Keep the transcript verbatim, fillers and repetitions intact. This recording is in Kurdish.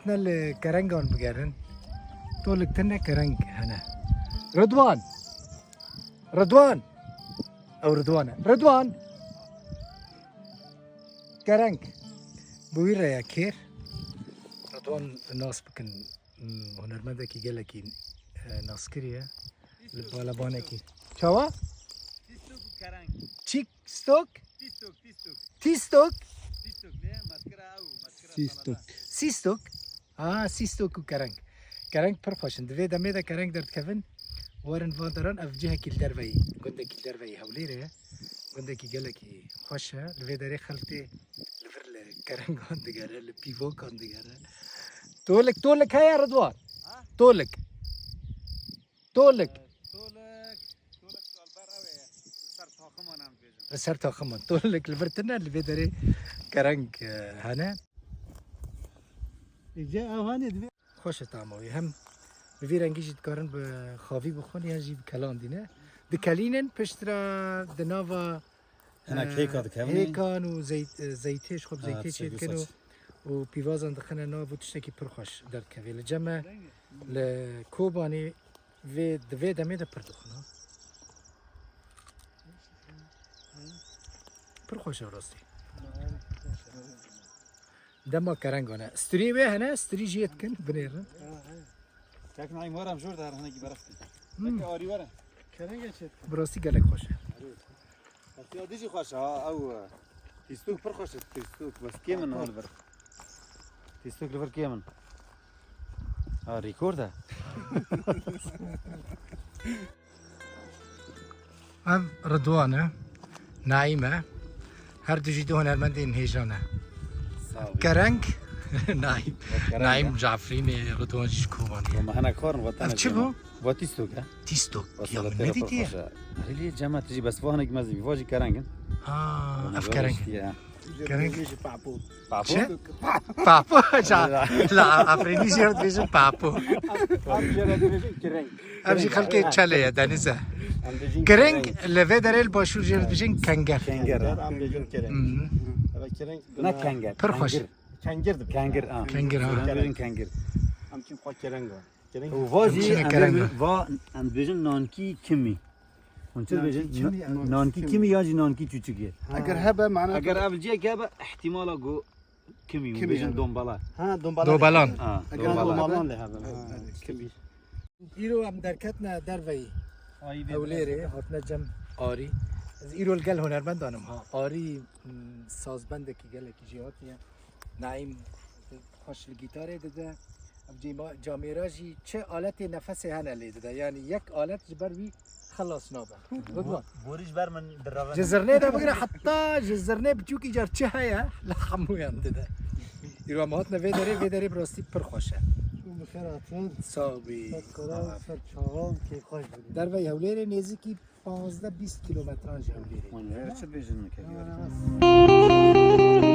Ne li kerengan bigerin. Tolik tune kereng hene. Ridwan! Ridwan! Ew Ridwan e. Ridwan! Kereng. Bi wî re ye kêr. Ridwan nas bikin. Hmm, hunermendekî gelekî, e, naskirî ye. Li balabanekî. Çawa? Tîstok û kereng. Çîk stok? Tîstok, tîstok. Tîstok? Tîstok, lê maskira ew, maskira Sîstok. Salata. Sîstok? Ha, sîstok û kereng. Kereng pir xweş in. Di vê demê de kereng derdikevin, werin van deran, ev cihekî li derveyî, gundekî li derveyî Hewlêrê ye. Gundekî gelekî xweş e. Li vê derê xelk tê li vir li kerengan digere, li pîvokan digere. Tolik, tolik heye Ridwan? Ha? Tolik. Tolik. Tolik, tolik alber ew ê. Ser taximan em dibêjin. Li ser taximan. Tolik li vir tune, li vê derê kereng, e, hene. Îca ew hanê divê. Xweş e tama wî. Hem bi vî rengî jî dikarin bi xavî bixwin, yan jî bi kelandîne. Dikelînin piştre di nava Hinek, e, hêka dikevin. Hêkan û zeyt-, e, zeytê, ji xwe bi zeytê çêdikin û, û pîvazan dixine nav û tiştekî pir xweş derdikeve. Li cem me li Kobanê vê, di vê demê de pir dixwin, ha. Pir xweş e rastî. Dema kerengan e. Sturî wê hene, sturî jê dikin, binêrin. Kek Naîm, were em jor de her hinekî beref kin. Hmm. Kek Arî, were. Kerenge çêt. Bi rastî gelek xweş e. Hatiya dijî xweş e, ha, ew, e, tîstûk pir xweş e, tîstûk, bes kêm in, ha, li vir. Tîstûk li vir kêm in. Ha, rekord e. Ev Ridwan e, Naîm e. Her du jî du hunermendên hêja ne. Sağ ol. Kereng, Naîm. Kereng Naîm e. Ji Efrînê, Ridwan jî ji Kobanê ye. Hema hinek xwarin, vatan. Ev çi bû? Va tîstok e. Tîstok. Ya min nedîtiye. Erê lê cema tijî bes vahinek mezin, va jî kereng in. Ha, ev kereng. Kereng. Papo. Papo? Çi? Papo. Papo. Ça, la, Efrînî jê re dibêjin papo. Ev jê re dibêjin kereng. Ev jî xelkê Çelê ye, deniz e. Em dibêjin kereng. Kereng, li vê derê li başûr jê re dibêjin kenger. Kenger, ha. Em dibêjin kereng. Hı hı. Eve kereng. Ne kenger. Pir xweş. Kengir. Kengir dibêjin. Kengir, ha. Kengir, ha. Em dibêjin kengir. Em çim xwe kereng e. Kereng. Û va jî em dibêjin, va em dibêjin nankî kimî. Hûn çi dibêjin? Nankî kimî, nankî kimî ya jî nankî çûçikê. Ha. Eger hebe, mana eger ev cihek hebe, ihtimala ku kimî, hûn bêjin dombala. Ha, dombala. Dobelan. Ha, eger dombala. Dobelan lê hebe. Ha, kimî. Îro em derketine derveyî. Hewlêrê, hatine cem Arî. Ez îro li gel hunermendan im, ha. Arî, m, sazbendekî gelekî jêhatî ye. Naîm xweş li gîtarê dide. Ev cêma-, camêra jî çi aletê nefesê hene lê dide. Yanî yek alet ji ber wî xelas nabe. Ridwan. Borî ji ber min direvin. Ji zirnê de bigire heta ji zirnê biçûkî car çi heye, li hemûyan dide. Îro em hatine vê derê, vê derê bi rastî pir xweş e. Û bi xêr hatin. Sağ bî. Ser kara, ser çavan, kêfxweş bibî. Derveyî Hewlêrê nêzîkî panzdeh bîst kîlometran ji Hewlêrê. Wan were çi dibêjin, kevî were.